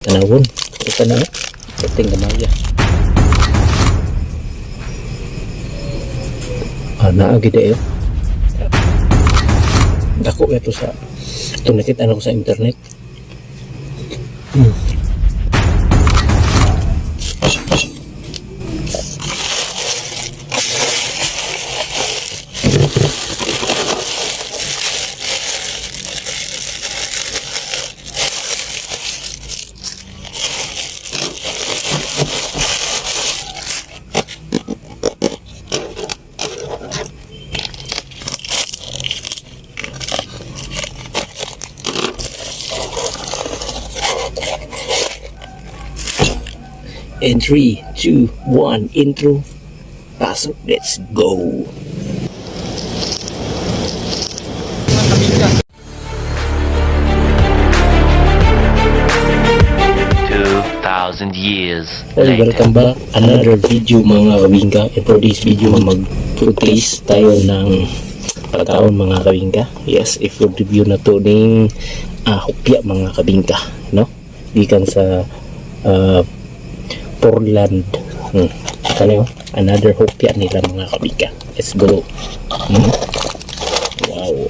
Tanawon. Ito na. Puting gamaya. Ah, naa gid eh. Dako ito sa ito nakita na ko sa internet. In 3, 2, 1, intro. Pasok, let's go. 2,000 years Well, later. welcome back. Another video, mga kabingka. And for this video, mag-food taste tayo ng pagkaon, mga kabingka. Yes, i-food review na to ning hopya, mga kabingka. No? Gikan sa Portland. Ano yun? Another hopya nila, mga kabingka. Let's go. Wow.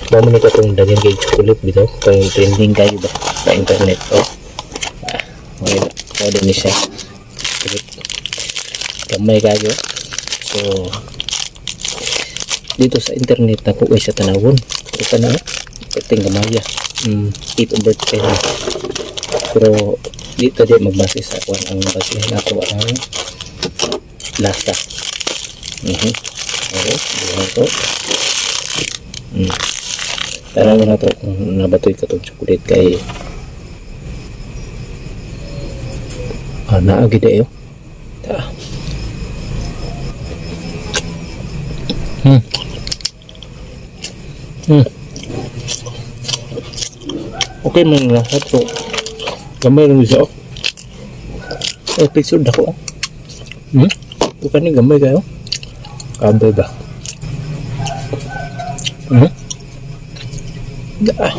Mao man ko itong daghan kay chocolate bitaw. Kung trending kayo ba sa internet. Oh. Ah, okay na. Order ni siya. Chocolate. Gamay kayo. So, dito sa internet na ko sa tanawon. Ito na. Puting gamaya. 8 over 10. Pero dito di magbase sa kuan, ang base nato ang lasa. Okay, buhay to. Tanaw na to kung nabatoy ka tong chocolate kay naa gid ayo. Ta. Okay man lahat to. Gamay lang siya. Oh. Eh, picture dako. Oh. Ito ni gamay kayo. Kabay ba? Ah.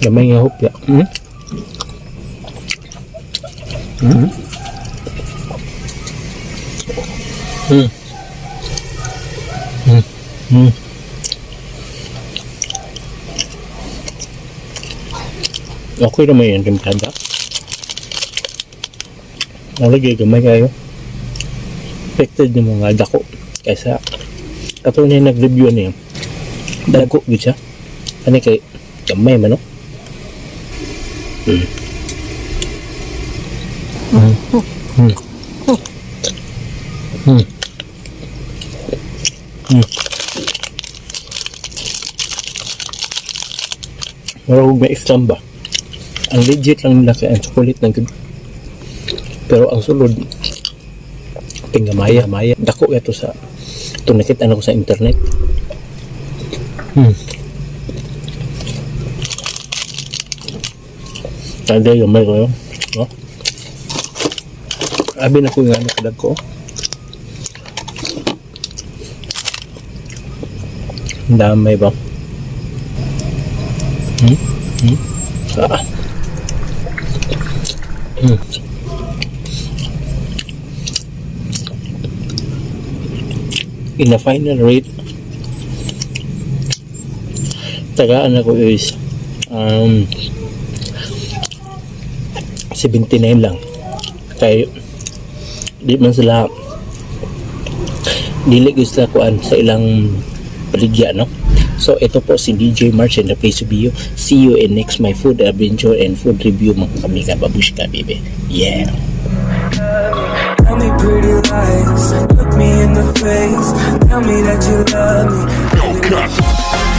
Gamay nga hopya. Okay naman yung timplada. Nalagay gamay kayo. Expected ng mga dako. Kaysa katulad na nag-review niya. Dako gyud siya. Ano kay gamay man, no? Murag may extra ba? Ang legit lang nila kay ang chocolate ng good. Pero ang sulod tingamaya maya dako ito sa ito nakita na ko sa internet. Tagay gamay ko yun. No? Abi na ko yung ano kadag ko. Ang damay ba? Ah. In the final rate, tagaan ako is 79 lang. Kay di man sila dili gyud sila kuan sa ilang baligya, no? So ito po si DJ March in the place to be you. See you in next my food adventure and food review, mga kamiga. Babushka, baby. Yeah. Tell me pretty lies, look me in the face. Tell me that you love me.